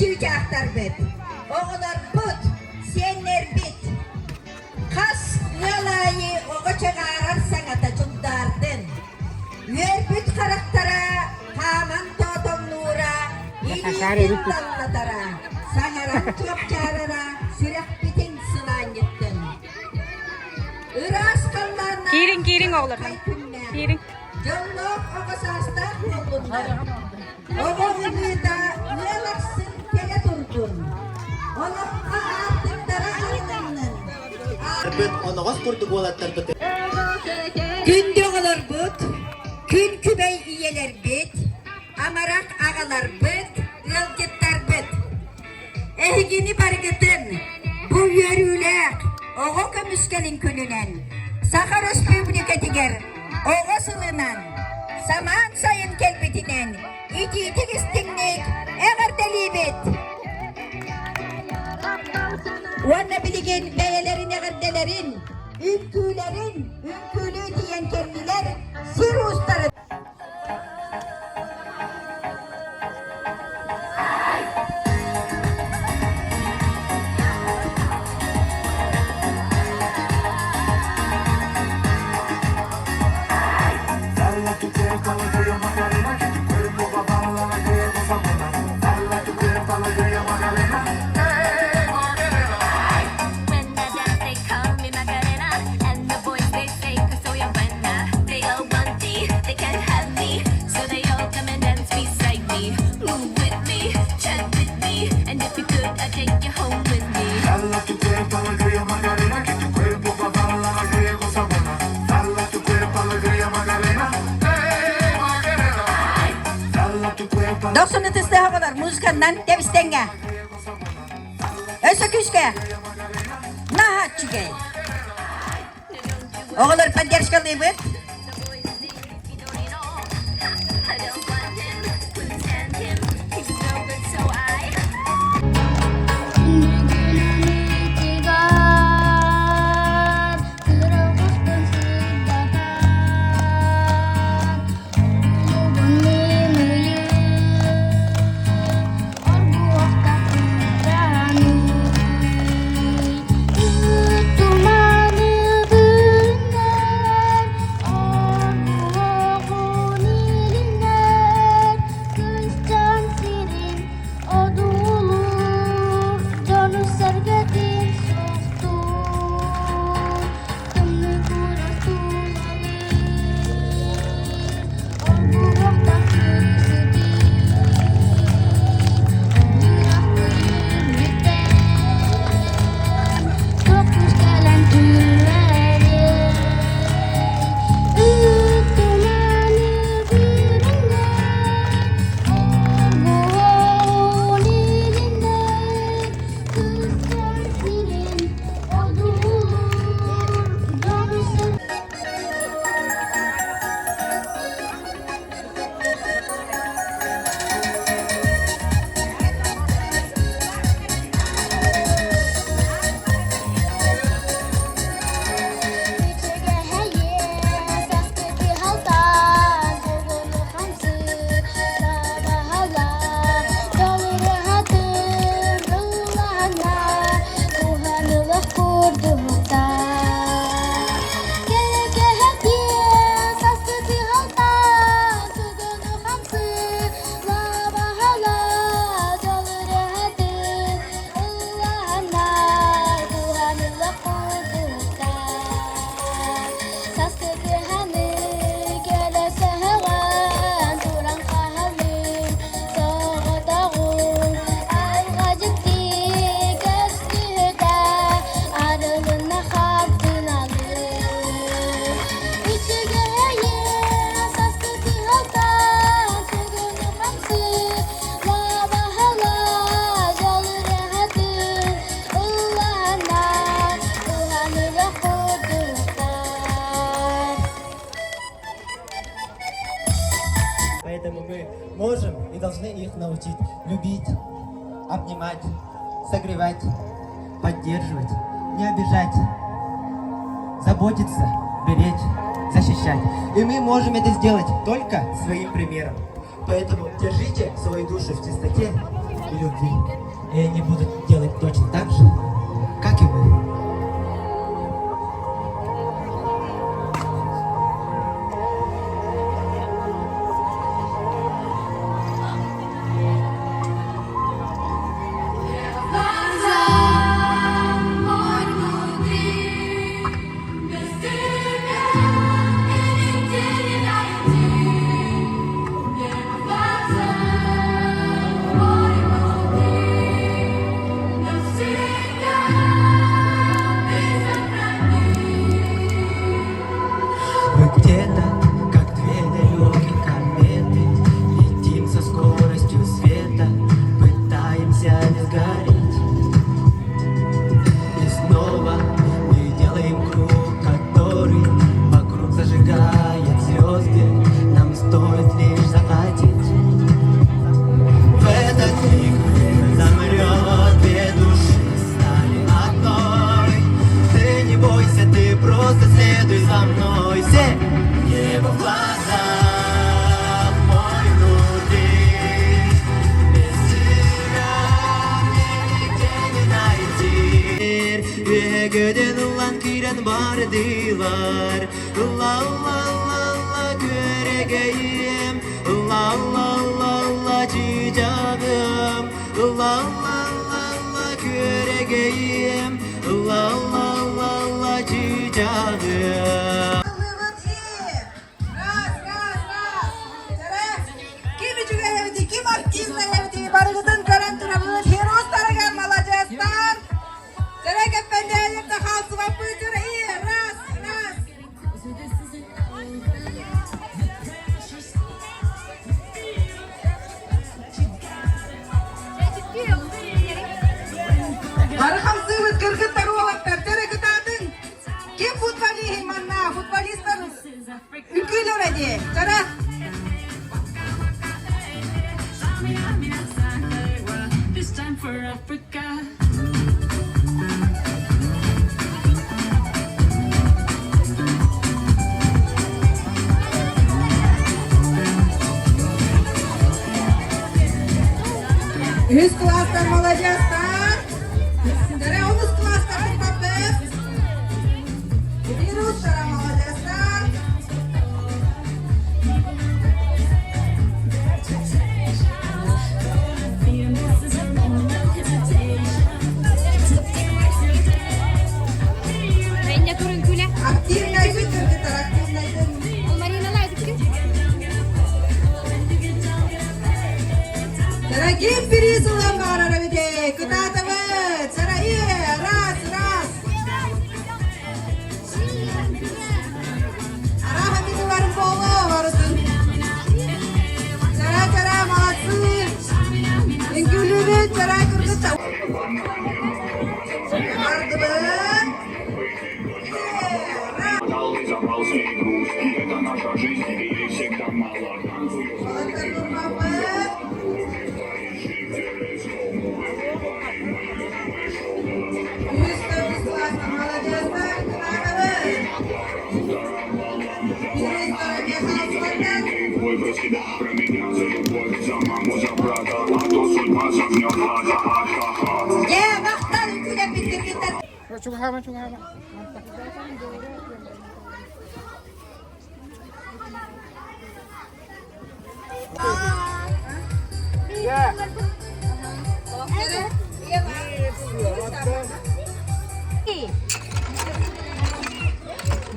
чыычаахтарбыт, оҕолорбут, сиэннэрбит! Хас ыал аайы оҕо чаҕаарар саҥата чугдаардын. Үөрбүт харахтара хааман тоотоҥнуура, илиитин даллатара, саҥаран чуопчаарара сүрэхпитин сылаанньыттын. Ыраас халлааннаах Киириҥ, киириҥ оҕолор. күннээх, Киириҥ. дьоллоох оҕо саастаах буоллуннар. Оҕо ылыыта ыал ахсын кэлэ турдун, олоххо аартыктара арылыннын. Оноҕос курдук уолаттарбыт Күндү оҕолорбут, күн күбэй ийэлэрбит, амарах аҕаларбыт, ыалдьыттарбыт! Эһигини барыгытын бу үөрүүлээх оҕо көмүскэлин күнүнэн Саха Өрөспүүбүлүкэтигэр Оҕо сылынан, самаан сайын кэлбитинэн итиитик-истиҥник эҕэрдэлиибит! Уонна билигин бэйэлэрин эҕэрдэлэрин, үҥкүүлэрин үҥкүүлүү тиийэн кэллилэр сир уустарын When I dance, they call me Macarena, and the boys they say que soy a buena. They all want me, they can't have me, so they all come and dance beside me. Move with me, chat with me, and if you could, I'd take you home with me. Dala tu cuerpo alegría Macarena, que tu cuerpo pa' dar la alegría y cosa buena. Dala tu cuerpo alegría Macarena, eh Macarena. Dala tu cuerpo Дохсун ытыстаах оҕолор музыканнан тэбистэҥҥэ. Өссө күүскэ. Наһаа үчүгэй. Оҕолор поддержкалыыбыт. Одуулуур дьону-сэргэтин суохтуур, тымныы курас тулалыыр, оргуохтах кыыс ытыыр, ыраах күнүттэн туох күүс кэлэн түһэрий? Ыттыманы бүрүннэр, оргуон илиннэр, кыстан сирин одуулуур дьону-сэргэни Саскы кыһаны кэлэ саһаҕан туран хаһалыы соҕотоҕун айылҕа дьикти көстүүтэ арылынна хартыыналыы Үчүгэйин саскы кыһалтан сүгүнү хамсыы лабаһала дьолураһатын ыллаһана уһаныла курдуктар Поэтому мы можем и должны их научить любить, обнимать, согревать, поддерживать, не обижать, заботиться, беречь, защищать. И мы можем это сделать только своим примером. Поэтому держите свои души в чистоте. и любви. И они будут делать точно так же, как и мы. Мы где-то, как две далекие кометы, Летим со скоростью света, пытаемся не сгореть. И снова мы делаем круг, который вокруг зажигает звезды. Нам стоит лишь захотеть. В этот миг время замрет, две души стали одной. Ты не бойся, ты просто следуй за мной. Все! Небо в глазах, море внутри. Без тебя мне нигде не найти. Үөгөдөн ылан киирэн бардылар. Ла-ла-ла-ла күөрэгейим, ла-ла-ла-ла чыычааҕым, ла-ла-ла-ла күөрэгейим, ла-ла-ла-ла чыычааҕым. Раз, раз, раз. Ким үчүгэй эбитий, ким артистар эбитий, барыгытын көрөн турабыт. Херустарыгар маладьыастар. Чара кэппэннээлер да хаалсыбаппыт. Раз, раз. Бары хамсыыбыт кыргыттар уолаттар төрө кытаатын. Ким футболист манна? Футболисттар үкүлөр эди. Чара. This time for Africa. Үс класстар маладьыастар. Чара онус класстар тупаппыт. Вирустара маладьыастар. Инне турын күле. Активный кыргыттар, активный. Ол Марина лайдыкы. Чара ким приз ылан баарар эбите? Кытаатабыт. Чара раз, раз. Араха митуларын болу барытын. Чара, чара, молодцы. Үҥкүүлүүбүт, чара кыргыттар. Бардыбыт. Дал забрался и груз. Это наша жизнь, и ей всегда мало. Танцую Молодцы, Нурмамбет. Үс төрдүс класста маладьыастар, кытаатабыт. Вирустара эмиэ хаалсыбаттар. Ой, прости, про меня за любовь, за маму, за брата, а то судьба загнет ада, ха-ха. Дьэ, махтал үҥкүүлэппит кыргыттар. Чугаһаама, чугаһаама.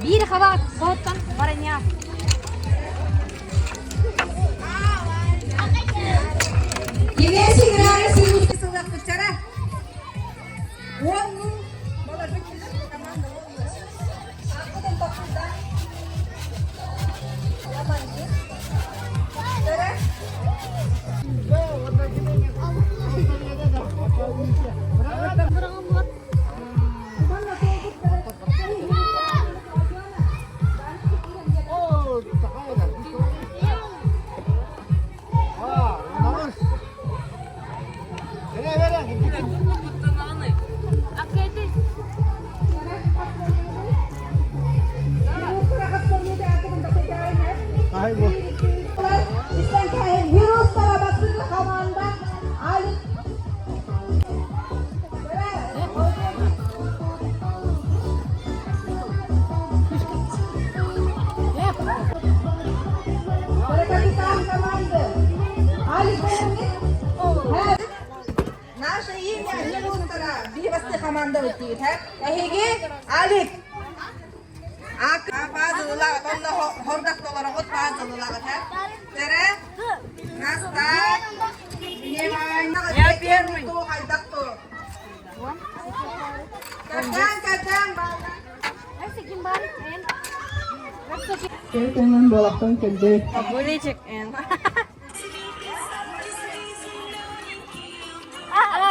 Биир хабаат соттан бараня. Кеңес играет сыллаппыттара. Он, ну, молодцы, команда, он. Аккутан топпута. Чара. Вирустара басыгы команда Алик. Наше имя Херустара. Биһибасты командабыт диит, һэ? Эһиги Алик. Пазылылаҕыт, онно хордах толороҕут пазылылаҕыт, һэ? Тере, Настаа, Я первый. Хайдах ту? Кэрдээн, кэрдээн, Кэлэн буолахтан кэлдэй. Огуречек Н.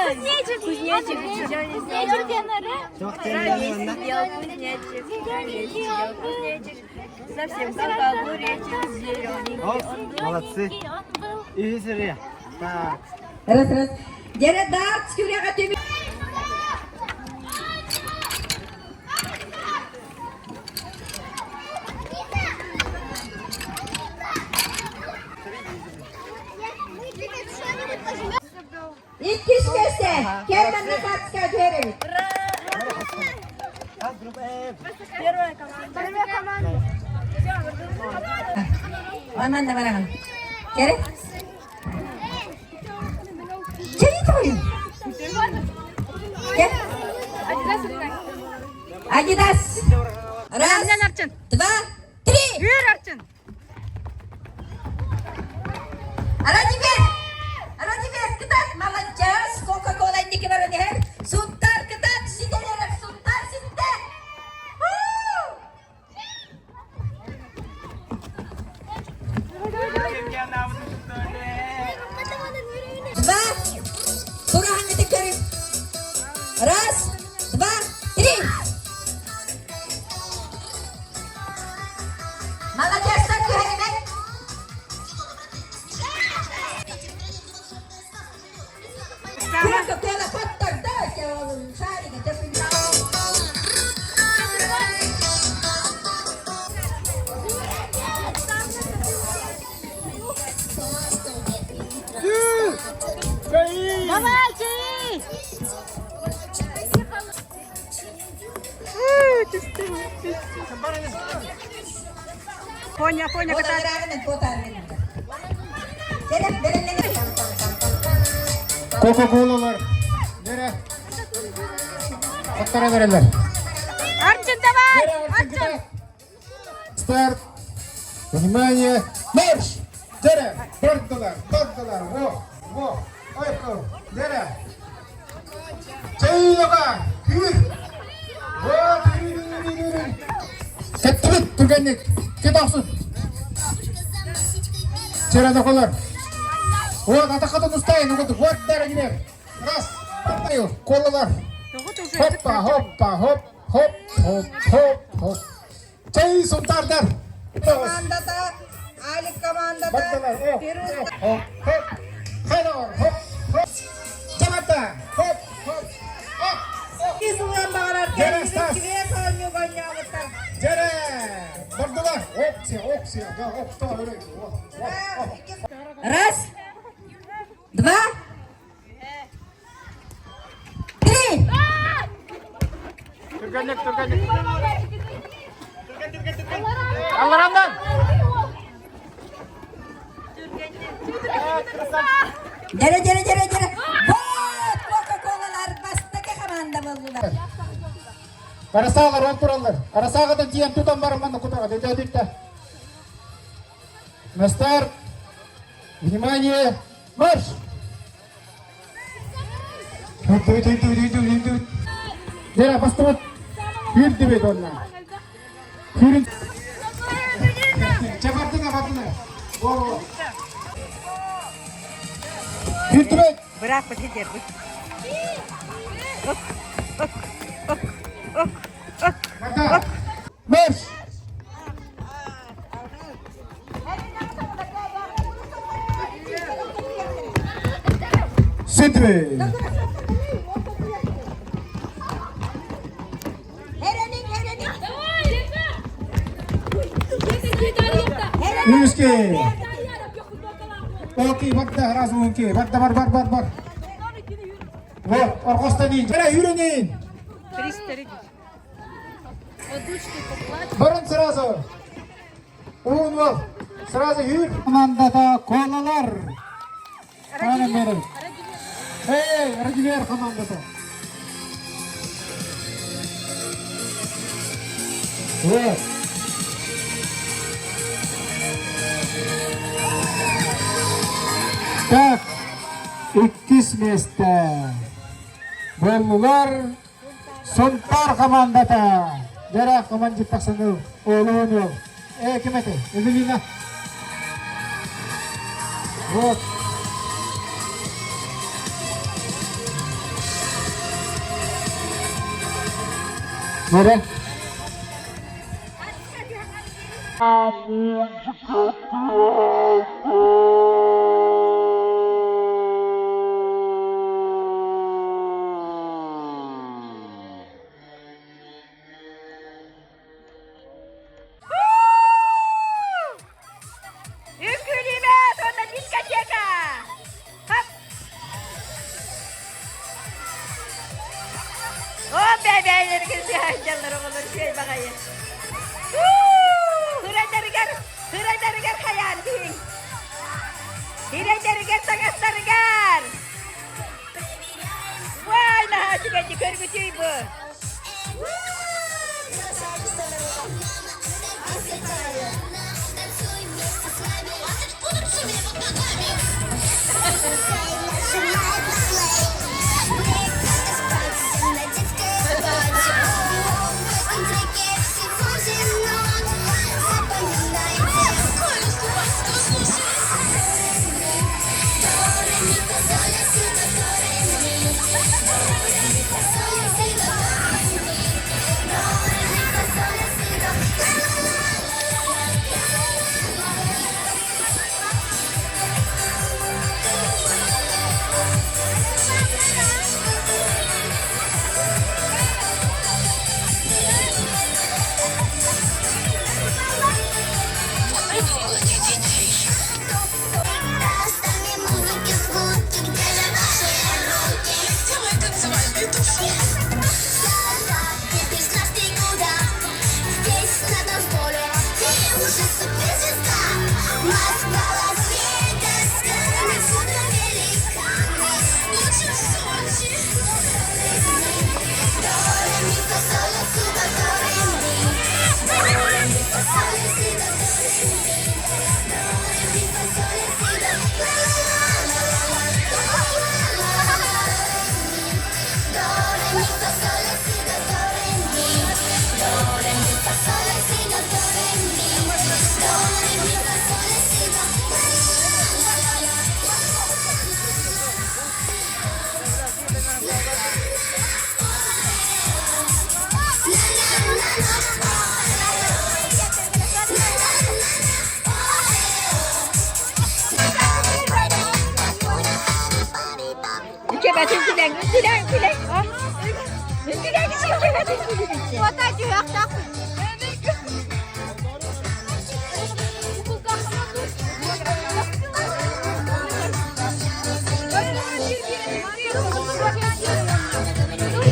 Кузнечик! Кузнечик. Кузнечик! Сидел кузнечик, сидел кузнечик, совсем как огуречек, зелененький он был. Молодцы. И зря. Так. Раз, раз. Дьэрэ дартс күрэҕэ түмүк. Иккис миэстэ Керманна Кацка түһэрэбит. Первая команда. Первая команда. Манна бараҕын. Кэрэ. Чэйи тоҕойун. Адидас. Раз, два, три. Үөр Арчын. Радимир! Радимир, кытаат, молодец! Кока-кола инники баран иһэр. Сунтар кытаат, ситэн эрэр, сунтар ситтэ! Два. Тураһаҥҥытын көрүҥ. Раз, два, три. Молодецтар түһэримэҥ. Кока-кола хоттордо, шарики Давай, чаи! Коня, коня, катар. Кока-колалар нere? Оттара берелер. Арчын, давай! Арчын! Старт. Внимание! Марш! Дере! Бардылар, бардылар. Во, во. Ойко, дере. Чайыга, күр. Вот, күр, күр, күр. Кеттибит, түргенник. Кет охсун. Череде колор. Вот, атаққатын ұстайын, вот дәрігілер. Раз, колалар. Хоппа, хоппа, хоп, хоп, хоп, хоп, хоп. Чай сунтардар. Командата, Алик командата, Фирuz. Хоп, хоп, хоп, хоп, хоп. Чамата, хоп, хоп, хоп. Исылан бағарар Дьэрэ, Стас. квест оонньууга оонньообуттар. Дьэрэ, бардылар. Опция, опция, да, опция, Раз, два, три. Түргенник, түргенник. Алларандан. Дьэрэ, дьэрэ, дьэрэ, дьэрэ. Вот Кока-Колалар бастакы команда буоллулар. Арасаалар ол тураллар. Арасааҕытын тиийэн тутан баран манна кутаҕа дөтөөтүттэ. На старт. Внимание! Марш! Дера бастыбыт. Хүрдүбүт онна. Хүрүн. Чабардына бардына. Во. Хүрдүбүт. Быраак бит Барда. Марш! Сүтүбүт. Herenin, herenin. Үске. Окей, барда, раз, окей. Барда, бар, бар, бар, бар. Вот, орҕостон Жара, үйренейін. Бұрын сразу. Уун бол. Сразу үйр. Командада колалар. Қаны беріп. Эй, Радивер командата. Вот. Так, иккис миэстэ. Буоллулар Сунтаар командата. Дьэрэ командир тахсаны оолуон Э, ким этэй? Эвелина. Вот. Нere? Үҥкүүлүүбэ уонна дискотека! Хап! О, бэйбэйлэригэр сыһааччаллар оҕолор үчүгэй баҕайы. Һырайдарыгар, һырайдарыгар хайаан диһиҥ. Һирэйдэригэр таҥастарыгар. Вай, наһаа үчүгэйдик көргүтүй бу.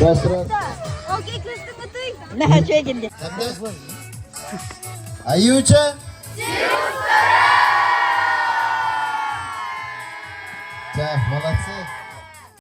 Раз, раз. Аютя? Так, молодцы.